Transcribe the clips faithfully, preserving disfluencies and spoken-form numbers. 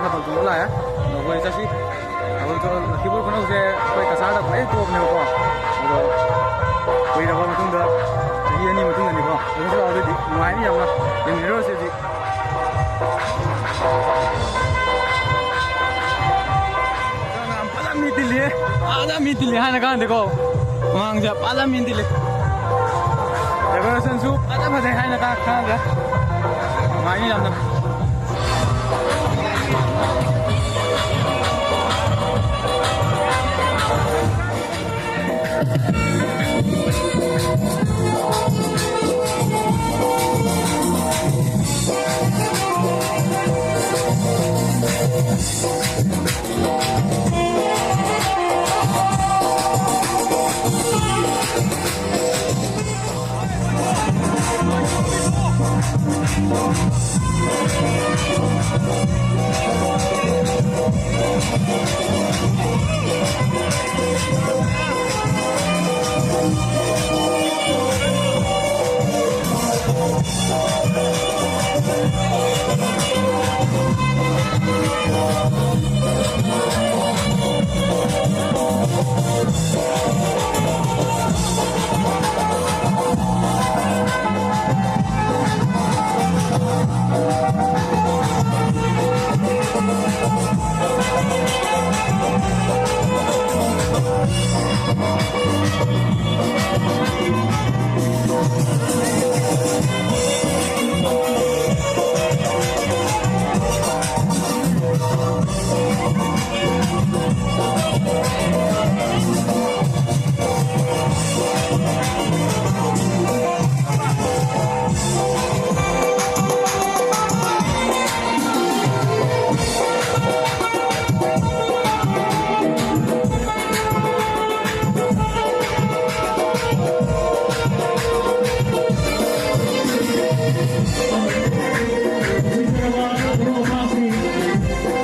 ꯊꯥꯕꯜ ꯆꯣꯡꯕ ꯂꯥꯛꯑꯦ꯫ ꯑꯗꯣ ꯑꯩꯈꯣꯏ ꯆꯠꯁꯤ꯫ ꯊꯥꯕꯜ ꯆꯣꯡ-, ꯂꯛꯈꯤꯄꯨꯔ ꯈꯨꯅꯧꯁꯦ ꯑꯩꯈꯣꯏ ꯀꯁꯥꯔꯗ ꯈ꯭ꯋꯥꯏ ꯇꯣꯞꯅꯦꯕꯀꯣ꯫ ꯑꯗꯣ ꯀꯨꯏꯔꯕ ꯃꯇꯨꯡꯗ, ꯆꯍꯤ ꯑꯅꯤ ꯃꯇꯨꯡꯗꯅꯤꯀꯣ꯫ ꯑꯗꯨ ꯆꯠꯂꯛꯑꯣ ꯑꯗꯨꯗꯤ ꯅꯨꯡꯉꯥꯏꯅꯤ ꯌꯥꯝꯅ꯫ ꯌꯦꯡꯃꯤꯟꯅꯔꯨꯔꯁꯤ ꯍꯧꯖꯤꯛ꯫ ꯌꯥꯝ ꯐꯖꯅ ꯃꯤ ꯇꯤꯜꯂꯤ꯫ ꯐꯖꯅ ꯃꯤ ꯇꯤꯜꯂꯤ ꯍꯥꯏꯅ ꯀꯥꯟꯗꯦꯀꯣ꯫ ꯃꯃꯥꯡꯁꯦ ꯐꯖꯅ ꯃꯤ ꯇꯤꯜꯂꯤ꯫ Decorationꯁꯨ ꯐꯖ ꯐꯖꯩ ꯍꯥꯏꯅ ꯀꯥꯟ-, ꯀꯥꯟꯗꯦ꯫ ꯅꯨꯡꯉꯥꯏꯅꯤ ꯌꯥꯝꯅ꯫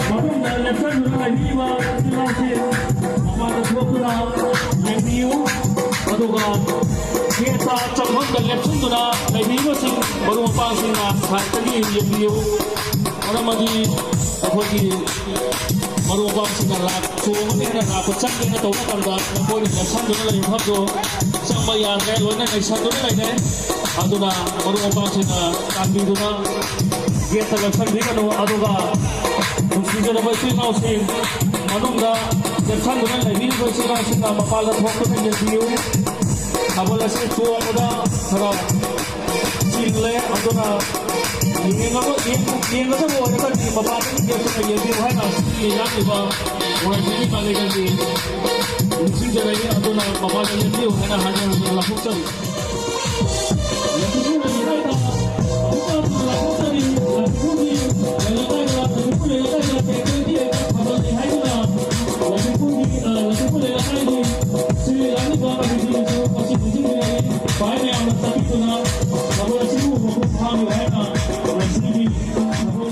ꯃꯐꯝꯗ ꯂꯦꯞꯁꯟꯗꯨꯅ ꯂꯩꯕꯤꯔꯤꯕ ꯏꯆꯤꯜ ꯏꯅꯥꯎꯁꯤꯡ ꯃꯄꯥꯟꯗ ꯊꯣꯛꯇꯨꯅ ꯌꯦꯡꯕꯤꯌꯨ꯫ ꯑꯗꯨꯒ ꯒꯦꯠꯇ ꯆꯪꯐꯝꯗ ꯂꯦꯞꯁꯤꯟꯗꯨꯅ ꯂꯩꯕꯤꯔꯤꯕꯁꯤꯡ ꯃꯔꯨꯞ ꯃꯄꯥꯡꯁꯤꯡꯅ ꯁꯥꯏꯠꯇꯒꯤ ꯌꯦꯡꯕꯤꯌꯨ꯫ ꯃꯔꯝ ꯑꯗꯤ ꯑꯩꯈꯣꯏꯒꯤ ꯃꯔꯨꯞ ꯃꯄꯥꯡꯁꯤꯡꯅ ꯂꯥꯛ ꯆꯣꯡꯒꯅꯤ ꯍꯥꯏꯅ ꯂꯥꯛꯄ ꯆꯪꯒꯦꯅ ꯇꯧꯕ ꯃꯇꯝꯗ ꯃꯈꯣꯏꯅ ꯂꯦꯞꯁꯟꯗꯨꯅ ꯂꯩꯕ ꯃꯐꯝꯗꯨ ꯆꯪꯕ ꯌꯥꯗ꯭ꯔꯦ, ꯂꯣꯏꯅ ꯂꯩꯁꯟꯗꯨꯅ ꯂꯩꯔꯦ꯫ ꯑꯗꯨꯅ ꯃꯔꯨꯞ ꯃꯄꯥꯡꯁꯤꯡꯅ ꯆꯥꯟꯕꯤꯗꯨꯅ ꯒꯦꯠꯇ ꯂꯦꯞꯁꯟꯕꯤꯒꯅꯨ꯫ ꯑꯗꯨꯒ ꯅꯨꯡꯁꯤꯖꯔꯕ ꯏꯆꯤꯜ ꯏꯅꯥꯎꯁꯤꯡ, ꯃꯅꯨꯡꯗ ꯂꯦꯞꯁꯟꯗꯨꯅ ꯂꯩꯕꯤꯔꯤꯕ ꯏꯆꯤꯜ ꯏꯅꯥꯎꯁꯤꯡꯅ ꯃꯄꯥꯟꯗ ꯊꯣꯛꯇꯨꯅ ꯌꯦꯡꯕꯤꯌꯨ꯫ ꯊꯥꯕꯜ ꯑꯁꯤ ꯆꯣꯡꯕꯗ ꯈꯔ ꯆꯤꯜꯂꯦ꯫ ꯑꯗꯨꯅ ꯌꯦꯡꯉꯕ-, ꯌꯦꯡ-, ꯌꯦꯡꯒꯗꯕ ꯑꯣꯏꯔꯒꯗꯤ ꯃꯄꯥꯟꯗꯒꯤ ꯒꯦꯠꯇꯨꯅ ꯌꯦꯡꯕꯤꯌꯨ ꯍꯥꯏꯅ ꯁꯤꯒꯤ ꯂꯥꯛꯂꯤꯕ ꯋꯥꯔꯜ ꯃꯤꯗꯤꯌꯥ ꯃꯥꯂꯦꯝꯒꯤ ꯅꯤꯡꯁꯤꯡꯖꯔꯛꯏ꯫ ꯑꯗꯨꯅ ꯃꯄꯥꯟꯗ ꯂꯦꯞꯄꯤꯌꯨ ꯍꯥꯏꯅ ꯍꯥꯏꯖꯔꯝꯗꯨꯅ ꯂꯥꯞꯊꯣꯛꯆꯔꯤ꯫ ꯂꯛꯈꯤꯄꯨꯔ ꯂꯩꯀꯥꯏꯗ ꯑꯃꯨꯛꯇ ꯂꯥꯎꯊꯣꯛꯆꯔꯤ꯫ ꯂꯛꯈꯤꯄꯨꯔꯒꯤ ꯂꯩꯀꯥꯏꯗ, ꯂꯛꯈꯤꯄꯨꯔ ꯂꯩꯀꯥꯏꯗ ꯇꯦꯛ ꯇꯦꯛ ꯇꯦꯛ ꯊꯥꯕꯜ ꯂꯩ ꯍꯥꯏꯗꯨꯅ ꯂꯛꯈꯤꯄꯨꯔꯒꯤ, ꯑ, ꯂꯛꯈꯤꯄꯨꯔ ꯂꯩꯀꯥꯏꯒꯤ ꯁꯤꯜ ꯂꯥꯡꯂꯤꯕ ꯀꯃꯤꯇꯤꯅꯁꯨ ꯃꯁꯤ ꯅꯤꯡꯁꯤꯡꯕꯤꯔꯛꯏ꯫ ꯚꯥꯏ ꯃꯌꯥꯝꯅ ꯆꯠꯄꯤꯗꯨꯅ ꯊꯥꯕꯜ ꯑꯁꯤꯕꯨ ꯃꯄꯨꯡ ꯐꯥꯍꯟꯕꯤꯌꯨ ꯍꯥꯏꯅ ꯉꯁꯤꯒꯤ ꯊꯥꯕꯜ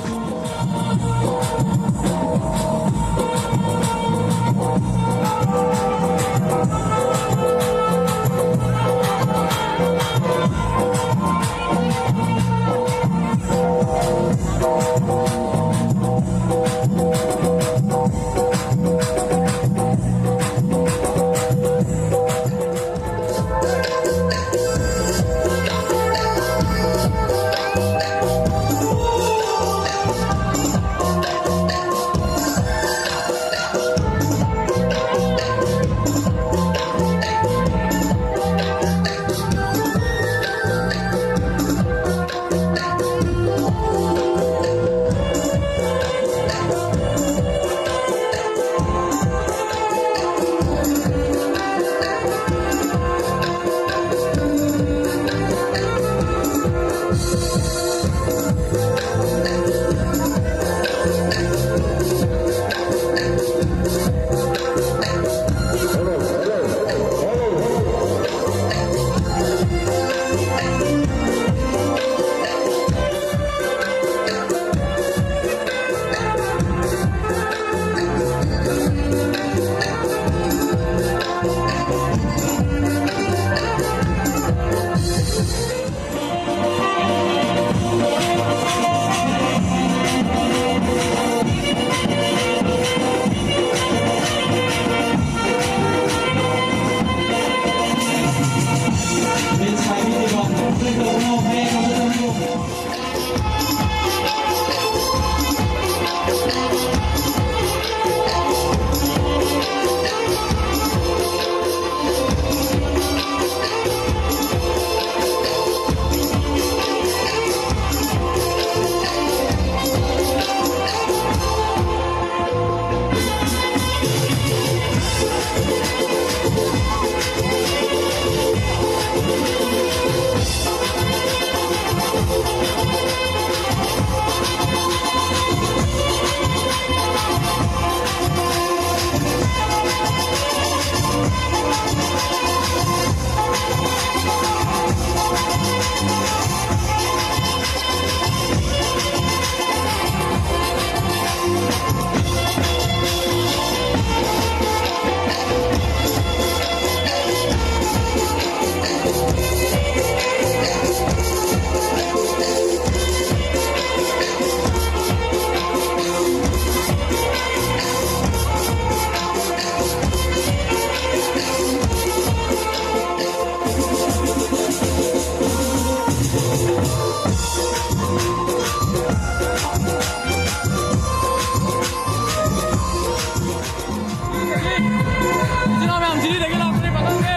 ꯏꯆꯤꯟ ꯏꯅꯥꯎ ꯃꯌꯥꯝ ꯖꯤꯔꯤꯗꯒꯤ ꯂꯥꯛꯄꯅꯦ, ꯄꯥꯈꯪꯅꯦ꯫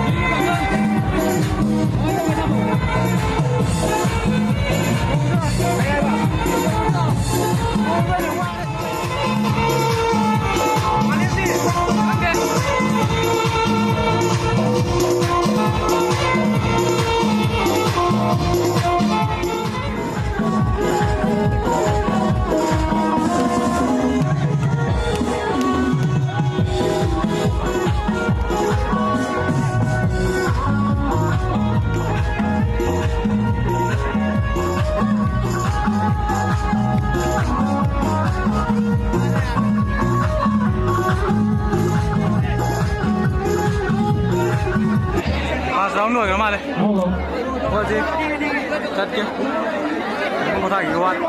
ꯖꯤꯔꯤ ꯄꯥꯈꯪ꯫ ꯀꯃꯥꯏ ꯇꯧꯒꯦ, ꯏꯇꯥꯎ? First round ꯂꯣꯏꯈ꯭ꯔ ꯃꯥꯜꯂꯦ꯫ ꯍꯣꯏꯁꯦ, ꯆꯠꯀꯦ꯫ ꯄꯣꯊꯥꯈꯤꯒꯦ, ꯋꯥꯔꯦ꯫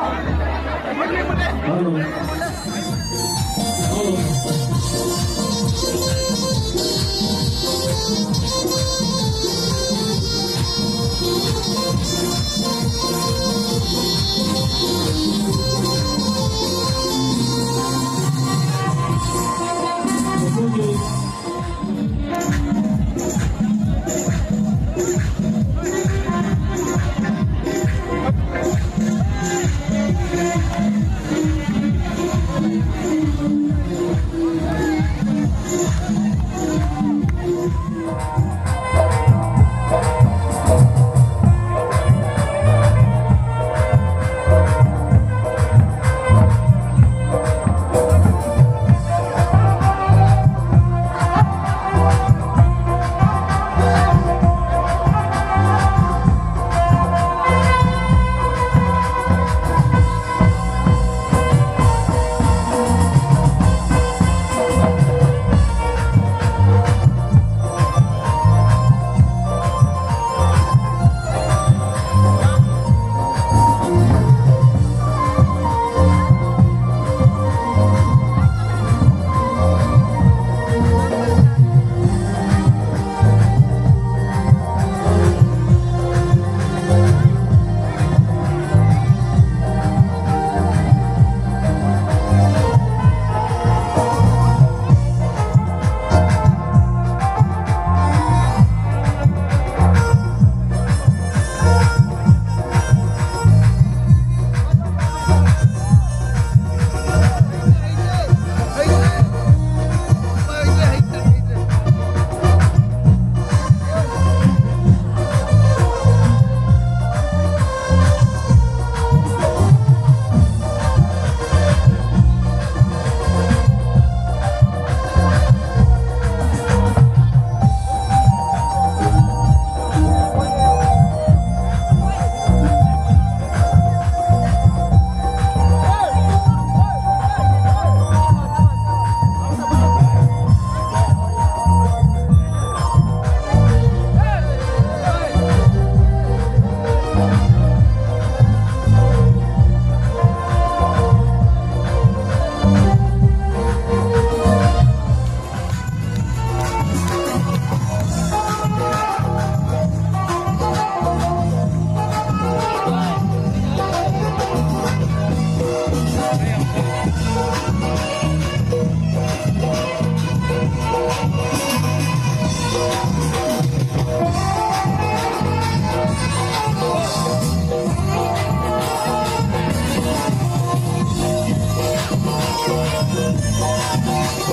Thank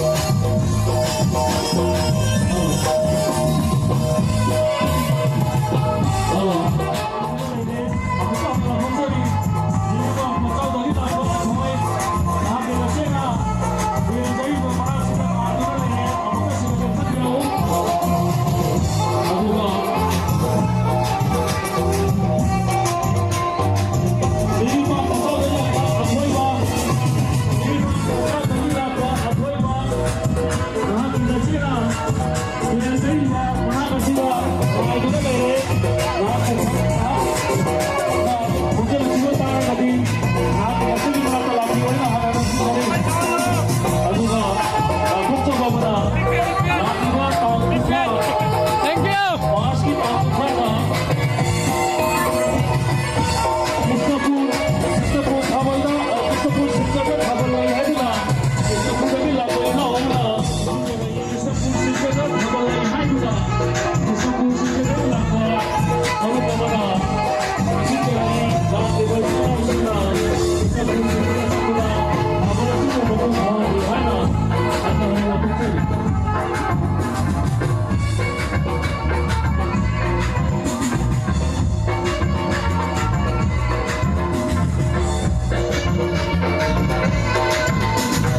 you.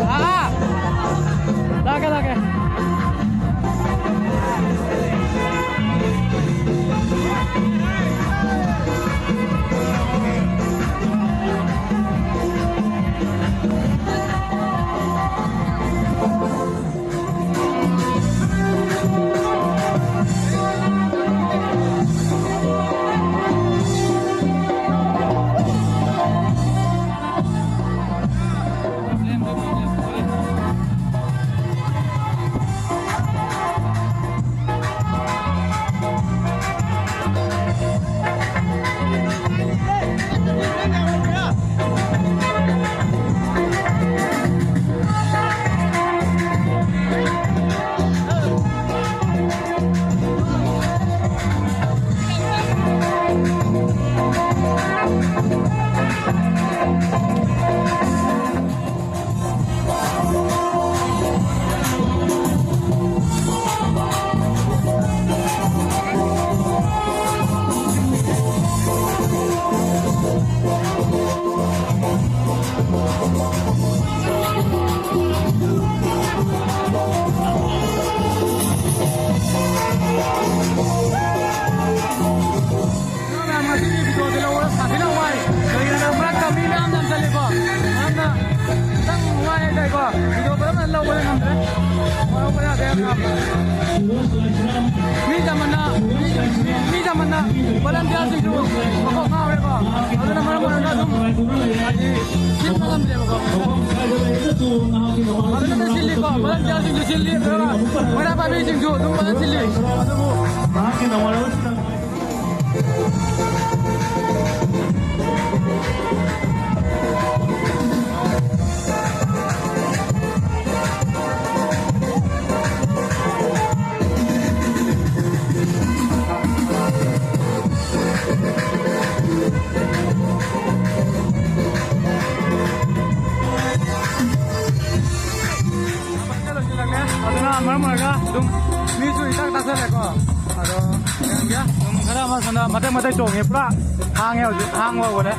Ah, laki, laki. ꯃꯌꯥꯝ ꯉꯁꯤꯒꯤ ꯚꯤꯗꯤꯑꯣꯁꯦ ꯂꯧꯕꯗ ꯁꯥꯊꯤꯅ ꯋꯥꯏ꯫ ꯀꯔꯤꯒꯤꯅꯣꯗ ꯃꯔꯛꯇ ꯃꯤ ꯃꯌꯥꯝ ꯌꯥꯝꯁꯜꯂꯦꯀꯣ꯫ ꯃꯔꯝꯅ ꯈꯤꯇꯪ ꯋꯥꯏ ꯍꯥꯏꯇꯥꯔꯦꯀꯣ꯫ ꯚꯤꯗꯤꯑꯣ ꯐꯖꯅ ꯂꯧꯕꯗꯤ ꯉꯝꯗ꯭ꯔꯦ꯫ ꯋꯥꯔꯧꯕ ꯌꯥꯗꯦ꯫ ꯃꯤ ꯌꯥꯝꯃꯟꯅ, ꯃꯤ, ꯃꯤ, ꯃꯤ ꯌꯥꯝꯃꯟꯅ ꯚꯣꯂꯟꯇꯤꯌꯥꯔꯁꯤꯡꯁꯨ ꯃꯀꯣꯛ ꯉꯥꯎꯔꯦꯀꯣ꯫ ꯑꯗꯨꯅ ꯃꯔꯝ ꯑꯣꯏꯔꯒ ꯑꯗꯨꯝ ꯍꯥꯏꯗꯤ ꯁꯤꯟꯕ ꯉꯝꯗ꯭ꯔꯦꯕꯀꯣ꯫ ꯐꯖꯅ ꯁꯤꯜꯂꯤꯀꯣ, ꯚꯣꯂꯟꯇꯤꯌꯥꯔꯁꯤꯡꯁꯨ ꯁꯤꯜꯂꯤ, ꯑꯗꯨꯒ ꯃꯩꯔꯥ ꯄꯥꯏꯕꯤꯁꯤꯡꯁꯨ ꯑꯗꯨꯝ ꯐꯖꯅ ꯁꯤꯜꯂꯤ꯫ ꯑꯗꯨꯕꯨ ꯃꯍꯥꯛꯀꯤ ꯅꯃꯥꯟꯅꯕꯁꯤꯡꯅ ꯃꯔꯝ ꯑꯣꯏꯔꯒ ꯑꯗꯨꯝ ꯃꯤꯁꯨ ꯏꯇꯥꯛ ꯇꯥꯛꯁꯜꯂꯦꯀꯣ꯫ ꯑꯗꯣ ꯌꯦꯡꯒꯦ꯫ ꯑꯗꯨꯝ ꯈꯔ ꯑꯃ ꯁꯣꯝꯗ ꯃꯇꯦꯛ ꯃꯇꯦꯛ ꯆꯣꯡꯉꯦ꯫ ꯄꯨꯔꯥ ꯍꯥꯡꯉꯦ ꯍꯧꯖꯤꯛ꯫ ꯍꯥꯡꯕ ꯍꯧꯔꯦ꯫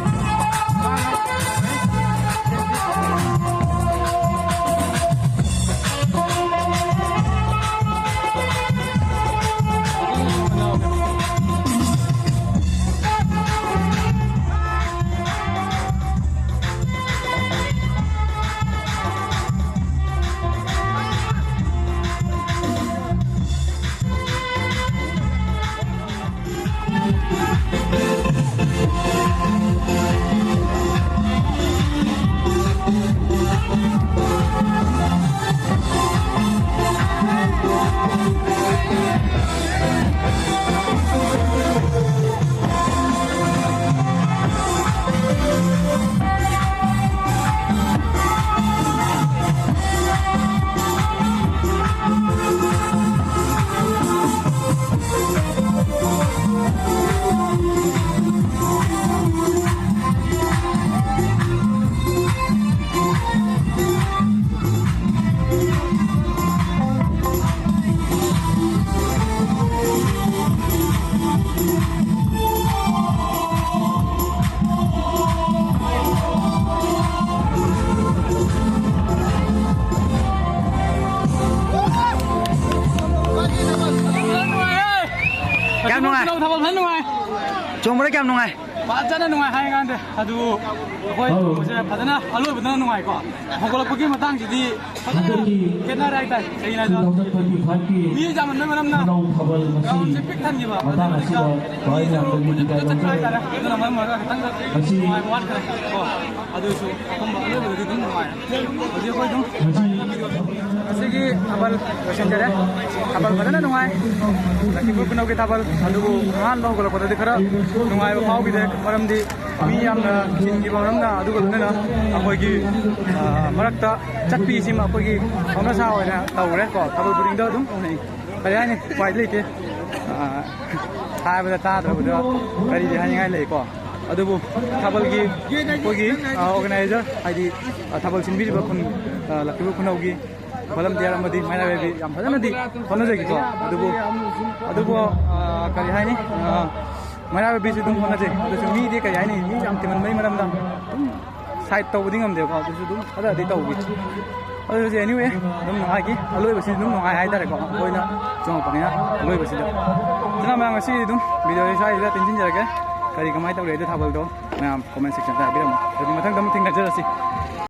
ꯌꯥꯝ ꯅꯨꯡꯉꯥꯏ꯫ ꯊꯥꯕꯜ ꯐꯖꯅ ꯅꯨꯡꯉꯥꯏ꯫ ꯆꯣꯡꯕꯗ ꯀꯌꯥꯝ ꯅꯨꯡꯉꯥꯏ? ꯐꯖꯅ ꯅꯨꯡꯉꯥꯏ ꯍꯥꯏ ꯀꯥꯟꯗꯦ꯫ ꯑꯗꯨ ꯑꯩꯈꯣꯏ ꯆꯣꯡꯕꯁꯦ ꯐꯖꯅ ꯑꯂꯣꯏꯕꯗꯅ ꯅꯨꯡꯉꯥꯏꯀꯣ꯫ ꯍꯧꯒꯠꯂꯛꯄꯒꯤ ꯃꯇꯥꯡꯁꯤꯗꯤ ꯐꯖꯅ ꯈꯦꯠꯅꯔꯦ ꯍꯥꯏꯇꯥꯔꯦ꯫ ꯀꯩꯒꯤꯅꯣ ꯍꯥꯏꯗ ꯃꯤ ꯌꯥꯝꯃꯟꯕꯩ ꯃꯔꯝꯅ ꯒ꯭ꯔꯥꯎꯟꯁꯦ ꯄꯤꯛ ꯊꯟꯈꯤꯕ꯫ ꯑꯗꯨꯗꯨꯒ ꯃꯤ ꯌꯥꯝꯃꯟꯕꯒꯤ ꯄꯨꯟꯅ ꯄꯨꯟꯅ ꯆꯠꯄ ꯍꯥꯏꯇꯥꯔꯦ꯫ ꯑꯗꯨꯅ ꯃꯔꯝ ꯑꯣꯏꯔꯒ ꯈꯤꯇꯪ ꯅꯨꯡꯉꯥꯏꯕ ꯋꯥꯠꯈ꯭ꯔꯦ ꯀꯣ꯫ ꯑꯗꯨꯁꯨ ꯑꯍꯨꯝ ꯑꯂꯣꯏꯕꯗꯗꯤ ꯑꯗꯨꯝ ꯅꯨꯡꯉꯥꯏꯔꯦ꯫ ꯍꯧꯖꯤꯛ ꯑꯩꯈꯣꯏ ꯑꯗꯨꯝ ꯉꯁꯤꯒꯤ ꯊꯥꯕꯜ ꯂꯣꯏꯁꯤꯟꯖꯔꯦ꯫ ꯊꯥꯕꯜ ꯐꯖꯅ ꯅꯨꯡꯉꯥꯏ꯫ ꯂꯛꯈꯤꯄꯨꯔ ꯈꯨꯅꯧꯒꯤ ꯊꯥꯕꯜ ꯑꯗꯨꯕꯨ ꯑꯍꯥꯟꯕ ꯍꯧꯒꯠꯂꯛꯄꯗꯗꯤ ꯈꯔ ꯅꯨꯡꯉꯥꯏꯕ ꯐꯥꯎꯈꯤꯗꯦ, ꯃꯔꯝꯗꯤ ꯃꯤ ꯌꯥꯝꯅ ꯆꯤꯟꯈꯤꯕ ꯃꯔꯝꯅ꯫ ꯑꯗꯨꯒ ꯂꯣꯏꯅꯅ ꯑꯩꯈꯣꯏꯒꯤ, ꯑ, ꯃꯔꯛꯇ ꯆꯠꯄꯤꯁꯤꯃ ꯑꯩꯈꯣꯏꯒꯤ ꯍꯧꯅꯁꯥ ꯑꯣꯏꯅ ꯇꯧꯔꯦ ꯀꯣ꯫ ꯊꯥꯕꯜ ꯈꯨꯗꯤꯡꯗ ꯑꯗꯨꯝ ꯎꯅꯩ꯫ ꯀꯔꯤ ꯍꯥꯏꯅꯤ? ꯎꯄꯥꯏ ꯂꯩꯇꯦ꯫ ꯑ, ꯍꯥꯏꯕꯗ ꯇꯥꯗ꯭ꯔꯕꯗ ꯀꯔꯤꯗꯤ ꯍꯥꯏꯅꯤꯡꯉꯥꯏ ꯂꯩꯀꯣ? ꯑꯗꯨꯕꯨ ꯊꯥꯕꯜꯒꯤ ꯑꯩꯈꯣꯏꯒꯤ, ꯑ, organizer, ꯍꯥꯏꯗꯤ, ꯑ, ꯊꯥꯕꯜ ꯁꯤꯟꯕꯤꯔꯤꯕ ꯈꯨꯟ, ꯑ, ꯂꯛꯈꯤꯄꯨꯔ ꯈꯨꯅꯧꯒꯤ ꯚꯣꯂꯟꯇꯤꯌꯔ ꯑꯃꯗꯤ ꯃꯩꯔꯥ ꯕꯦꯕꯤ ꯌꯥꯝ ꯐꯖꯅꯗꯤ ꯍꯣꯠꯅꯖꯈꯤꯀꯣ꯫ ꯑꯗꯨꯕꯨ ꯑꯗꯨꯕꯨ ꯑ, ꯀꯔꯤ ꯍꯥꯏꯅꯤ, ꯑ, ꯃꯩꯔꯥ ꯕꯦꯕꯤꯁꯨ ꯑꯗꯨꯝ ꯍꯣꯠꯅꯖꯩ꯫ ꯑꯗꯨꯁꯨ ꯃꯤꯗꯤ ꯀꯔꯤ ꯍꯥꯏꯅꯤ, ꯃꯤ ꯌꯥꯝ ꯇꯤꯟꯃꯟꯕꯒꯤ ꯃꯔꯝꯗ ꯑꯗꯨꯝ ꯁꯥꯏꯠ ꯇꯧꯕꯗꯤ ꯉꯝꯗꯦꯕꯀꯣ꯫ ꯑꯗꯨꯁꯨ ꯑꯗꯨꯝ ꯈꯔꯗꯤ ꯇꯧꯈꯤ꯫ ꯑꯗꯨ ꯍꯧꯖꯤꯛ anyway ꯑꯗꯨꯝ ꯅꯨꯡꯉꯥꯏꯈꯤ꯫ ꯑꯂꯣꯏꯕꯁꯤ ꯑꯗꯨꯝ ꯅꯨꯡꯉꯥꯏ ꯍꯥꯏꯇꯥꯔꯦꯀꯣ, ꯑꯩꯈꯣꯏꯅ ꯆꯪꯉꯛꯄꯅꯤꯅ꯫ ꯑꯂꯣꯏꯕꯁꯤꯗ ꯏꯆꯤꯟ ꯏꯅꯥꯎ ꯃꯌꯥꯝ, ꯉꯁꯤꯒꯤꯗꯤ ꯑꯗꯨꯝ ꯚꯤꯗꯤꯑꯣꯁꯤ ꯁ꯭ꯋꯥꯏꯁꯤꯗ ꯇꯦꯟꯁꯤꯟꯖꯔꯒꯦ꯫ ꯀꯔꯤ ꯀꯃꯥꯏꯅ ꯇꯧꯔꯦ ꯑꯗꯨ ꯊꯥꯕꯜꯗꯣ ꯃꯌꯥꯝ ꯀꯣꯃꯦꯟ ꯁꯦꯛꯁꯟꯗ ꯍꯥꯏꯕꯤꯔꯝꯃꯣ꯫ ꯑꯗꯨꯗꯤ ꯃꯊꯪꯗ ꯑꯃꯨꯛ ꯊꯦꯡꯅꯖꯔꯁꯤ꯫